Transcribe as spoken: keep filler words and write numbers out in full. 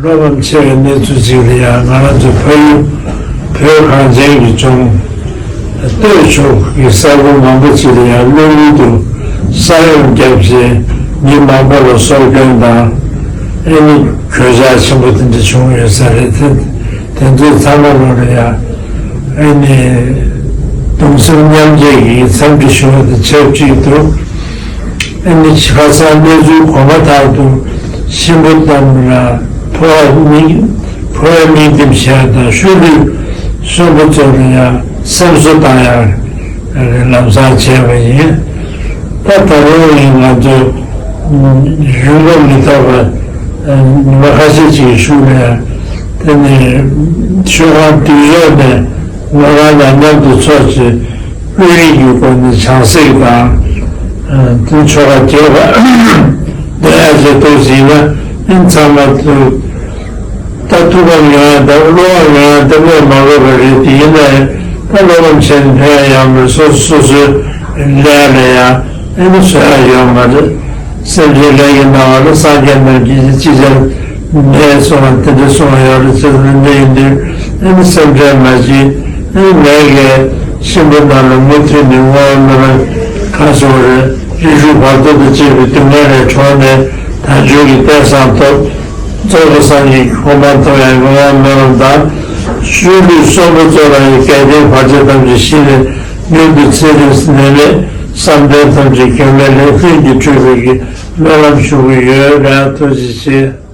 བློ་ཕམ་ཆེ་བའི་གནས་ཚུལ་ཅིག་ལ་ཡང་ང་རང་ཚོ་ཕ་ཡུལ་བོད་གངས་ཅན་གྱི་ལྗོངས་སྟོད་ཕྱོགས་ཀྱི་ས་ཁུལ་མང་པོ་ཅིག་ལ་ཡང་གློ་མུན་དུ་ས་ཡོམ་བརྒྱབ་རྗེས་མི་མང་པོ་ལ་སྲོག་སྐྱོན་དང་ཨེ་ནི་གོད་ཆག་ཆེན་པོ་དེ་འདྲ་བྱུང་ཡོད་ས་རེད། དེ་དེ་ཚོའི་ཚང་མ་ལོ་ལ་ཡང་ཨེ་ནི་གདུང་སེམས་མཉམ་སྐྱེད་ཀྱི་འཚམས་འདྲི་ཞུ་བ་དང་ཆབས་ཅིག་ཏུ། ཨ་ནི་ཁ་སང་གནས་ཚུལ་གོ་མ་ཐག་ཏུ་གཤིན་པོ་རྣམས་ལ་འཕོ་བ་སྨིན་འཕོ་བ་སྨིན་འདེབས་བྱས་དང་ཤུལ་ལུས་གསོན་པོ་ཚོ་ལ་ཡང་སེམས་གསོ་བཏང་ཡག་ལམ་སང་བྱས་པ་ཡིན། ད་ད་རུང་ཡང་ང་ཚོ་ཡོང་སྒོ་མི་ཐོབ་པ་ཉི་མ་ཁ་ཤས་ཅིག་གི་གཞུག་ལ་ཡང་དེ་ནི་ཤོག་ཁག་འདུས་ཕྱོགས་ནས་ང་རང་དང་མཉམ་དུ་ཚོགས་བྱས། དབུས་རིགས་ཀྱི་སྒོ་ནས་བྱང་སེམས་དང་། དེ་ཆོ་ག་རྒྱས་པ་འདོན་ཡ་བྱེད་ཐུབ་ཟིན་ན་ཨིན་ཚང་མ་ཐུབ། ད་ཐུགས་ཕམ་ཡོང་ཡ་དང་བློ་ཕམ་ཡོང་ཡ་དེ་སྨོས་མ་དགོས་པ་རེད། དེ་ཡིན་ན་ཡང་ད་བློ་ཕམ་བྱས་ནས་ཕན་ཡ་ཡོང་མེད། སོ་སོ་སོ་སོའི་ལས་ལ་ཡང་ཨེ་ནི་བཟོད་ཡ་ཡོད་མ་རེད། སེམས་ཅན་ལས་ཀྱི་སྣང་བ་ལ་སངས་རྒྱས་རྣམས་ཀྱིས་ཅི་བྱར་མེད་གསུངས་པ་དེ་འདྲ་གསུངས་ཡོད་རེད། ཚེ་འདི་འདྲ་ཡིན་དུས་ཨེ་ནི་སེམས་ཁྲལ་མ་བྱེད། ཨེ་ནི་ངས་ཀྱིས་གཤིན་པོ་རྣམས་ལ་མུ་མཐུད་ནས་བསྔོ་བ་སྨོན་ལམ་གང་སོང་རེད། རིགས་དྲུག་བར་དོ་དང་བཅས་པའི་སྡུག་བསྔལ་ལས་གྲོལ་ནས་དལ་འབྱོར་གྱི་རྟེན་བཟང་ཐོབ། རྫོགས་པའི་སངས་རྒྱས་ཀྱི་གོ་འཕང་ཐོབ་ཡག་བསྔོ་བ་སྨོན་ལམ་དང་། ཤུལ་ལུས་གསོན་པོ་ཚོ་ལ་ཡང་འགལ་རྐྱེན་བར་ཆད་ཐམས་ཅད་ཞི་ནས་མྱུར་དུ་ཚེ་རིང་ནད་མེད་བསམ་དོན་ཐམས་ཅད་གོང་མའི་ལས་ལྷུན་གྱིས་གྲུབ་པའི་གི་སྨོན་ལམ་ཞུ་གི་ཡོད་ལ། ཐུགས་རྗེ་ཆེ།